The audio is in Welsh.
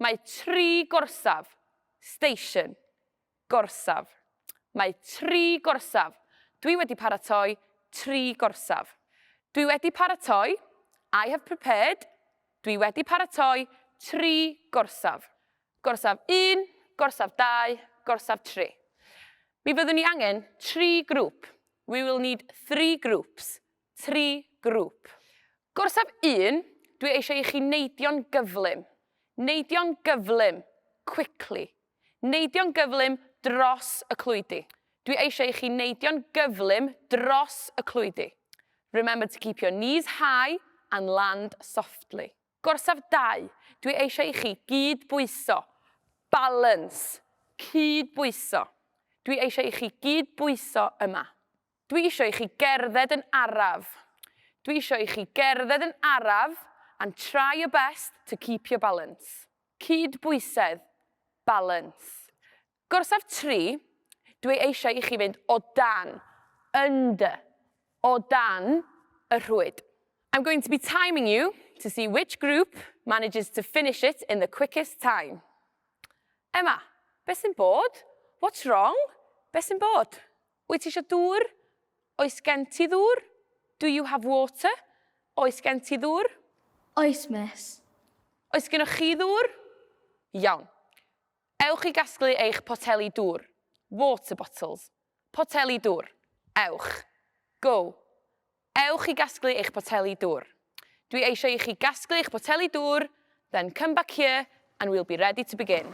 Mae tri gorsaf. Station. Gorsaf. Mae tri gorsaf. Dwi wedi paratoi tri gorsaf. Dwi wedi paratoi, I have prepared, dwi wedi paratoi tri gorsaf. Gorsaf un, gorsaf dau, gorsaf tri. Mi fyddwn ni angen tri grŵp. We will need three groups. Tri grŵp. Gorsaf un, dwi eisiau i chi neidio'n gyflym. Neidio'n gyflym. Quickly. Neidio'n gyflym dros y clwydi. Dwi eisiau i chi neidio'n gyflym dros y clwydi. Remember to keep your knees high and land softly. Gorsaf 2, dwi eisiau i chi gyd-bwyso. Balance. Cyd-bwyso. Dwi eisiau i chi gyd-bwyso yma. Dwi eisiau i chi gerdded yn araf. Dwi eisiau i chi gerdded yn araf and try your best to keep your balance. Cyd-bwysedd. Balance. Gorsaf 3, dwi eisiau i chi fynd o dan, under, o dan y rhwyd. I'm going to be timing you to see which group manages to finish it in the quickest time. Emma, beth sy'n bod? What's wrong? Beth sy'n bod? Wyt ti eisiau dŵr? Oes gen ti ddŵr? Do you have water? Oes gen ti ddŵr? Oes, miss. Oes gennoch chi ddŵr? Iawn. Ewch i gasglu eich poteli dŵr. Water bottles. Poteli dŵr. Ewch. Go. Ewch i gasglu eich poteli dŵr. Dwi eisiau i chi gasglu eich poteli dŵr, then come back here and we'll be ready to begin.